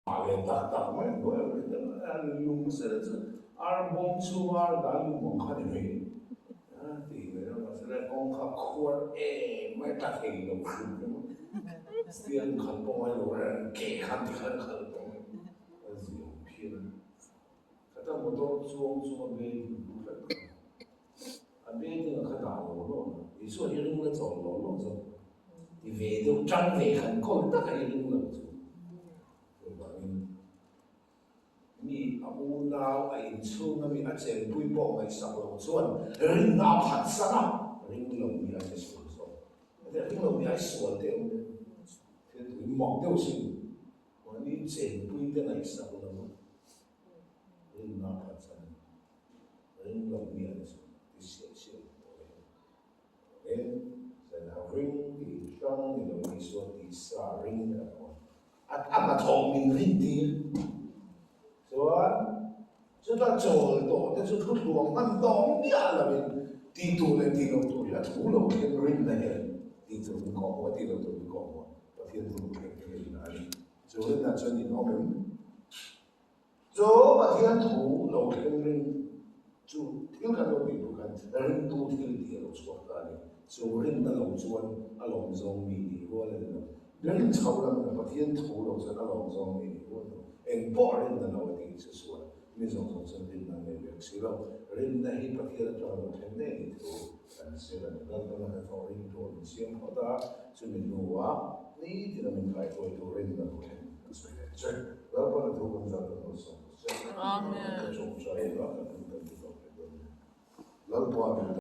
A ve tak tak mai lung sela chu arbawm chhunga ar dai lum ang kha ni mai tih mai a, mahse lai kawng kha khuar em mai tla thei lo hrim hrim a, steering khalh pawh ngai lo reng ke khan ti khan khalh tawh mai a ziah phian a, khata motor chuang chunga building hmu hrep kha a building a kha dah lo lo a, Isua hi ring la chawl lo lo zawk. Ti ve deuh tang ve khan kawl tak a i ring lo chu. Chuvangin mi a unau a inchhung a mi a chenpui pawh ngaihsak lo chuan rinna a phat san a, ring lo mi a che sual zawk. Heti ring lo mi ai sual teh awm em? Thil tui mak deuh sin mahni chenpui te ngaihsak lo a rinna a phat san a ni. Ring lo mi a ni sual ti sial sial tawh e. Tin, zan a ring tih hrang ni lo Isua tisa ring kan awm. A a hnathawh min rin tir. Chuan chuta chawl tawh te chu thuthluang hman tawh miah lovin tih tur leh tih loh tur hi a thu lo thleng rinna hian tih tur min kawh hmuh a, tih loh tur min kawh hmuh a, Pathian thu lo thleng hi rinna a ni. Chu rinna chuan in awm em? Chu Pathian thu lo thleng ring chu thil kan lo tih tur khan ringtu thil tih a lo chhuak ta a ni. Chu rinna lo chuan a lawm zawng mi nih rual a ni lo. Rin chho lam in Pathian thu lo chuan a lawm zawng mi nih rual a ni lo. Eng pawh rinna lo a tih chu sual mi zawng zawng chuan rinna an nei vek si lo. Rinna hi Pathian atanga lo thleng daih ni thu kan zir a ni. Lalpana hnathawh ringtu a min siam phawt a, chumi hnuah nitin a min kaihruaitu rinna lo thleng kan sawi leh che. Lalpana thu kan zah kan awlsam ta che. Amen. Ka chawngchai ila kan hun kan ti tawp leh dawn nia. Lalpa min.